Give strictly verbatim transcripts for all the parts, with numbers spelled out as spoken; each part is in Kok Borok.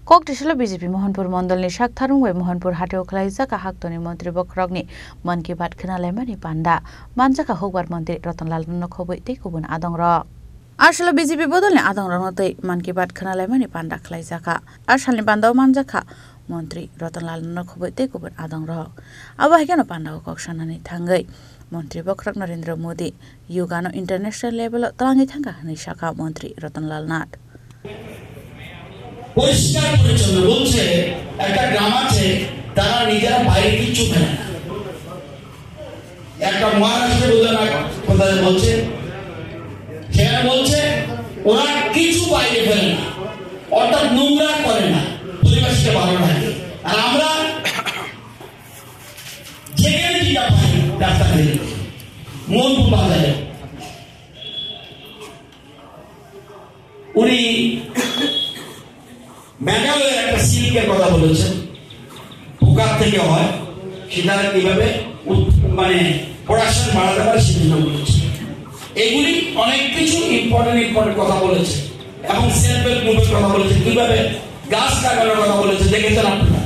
Kok tisilo B J P Mohanpur mondolni sak tharung bai Mohanpur hatio khwlaijak a haktoni montri bokhorokni Mann Ki Baat khwnalaimani panda. Manjakha hukbar montri Ratan Lal no khobwi tei kubun adongrok. Aswlo B J P bodolni adongrokno tei Mann Ki Baat khwnalaimani panda khwlaijakha. A salni pandao manjakha montri Ratan Lal no khobwi tei kubun adongrok. Abo hai kheno pandao kok sanani thangwi montri bokhorok Narendra Modi yogano international level o twlangwi thangkha hwnwi sakha montri Ratan Lal Nath. পরিষ্কার পরিচ্ছন্ন বলছে, একটা গ্রাম আছে, তারা নিজেরা বাইরে কিচ্ছু ফেলে না। একটা মহারাষ্ট্রে বোধহয় না কোথায় বলছে, সেখানে বলছে ওরা কিছু বাইরে ফেলে না, অর্থাৎ নোংরা করে না, পরিবেশকে ভালো রাখে। আর আমরা যেখানে যেটা পাই রাস্তা থেকে, মন বাজারে উনি মেঘালয়ের একটা সিল্কের কথা বলেছেন, পোকার থেকে হয়, সেটা কিভাবে উৎ-, মানে প্রোডাকশন বাড়াতে পারে সেজন্য বলেছেন। এগুলি অনেক কিছু ইম্পর্টেন্ট ইম্পর্টেন্ট কথা বলেছে এবং সেলফ হেল্প গ্রুপের কথা বলেছে, কিভাবে গাছ লাগানোর কথা বলেছে, দেখেছেন আপনারা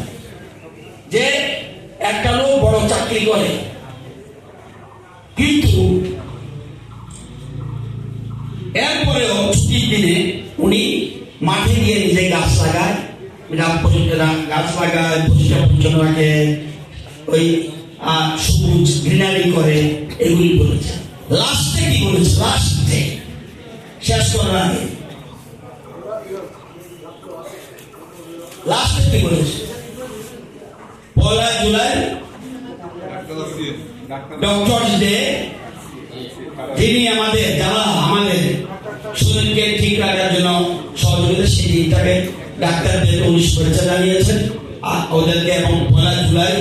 যে একটা লোক বড় চাকরি করে, কিন্তু এরপরেও ছুটির দিনে উনি মাঠে গিয়ে নিজে গাছ লাগায়, গাছ পরি-, রা-, গাছ লাগায়, পরিষ্কার পরিচ্ছন্ন রাখে, ওই, আহ, সবুজ গ্রিনারি করে, এগুলি বলেছে। লাস্টে কি বলেছে? লাস্টে শেষ করার আগে লাস্টে কি বলেছে? পয়লা জুলাই ডক্টরস ডে, যিনি আমাদের, যারা আমাদের শরীরকে ঠিক রাখার জন্য সহযোগিতা, সেই দিনটাকে ডাক্তারদের উনি শুভেচ্ছা জানিয়েছেন। আর ওদেরকে এবং পয়লা জুলাই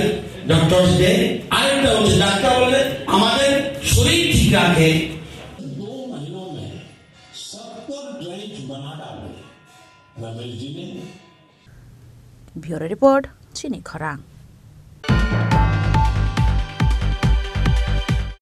ডক্টরস ডে। আরেকটা হচ্ছে ডাক্তার বললেন আমাদের শরীর ঠিক রাখে। दो महीनों में सत्तर ट्रेंच बना डाले रमेश जी ने। Bureau Report, Chini Khorang.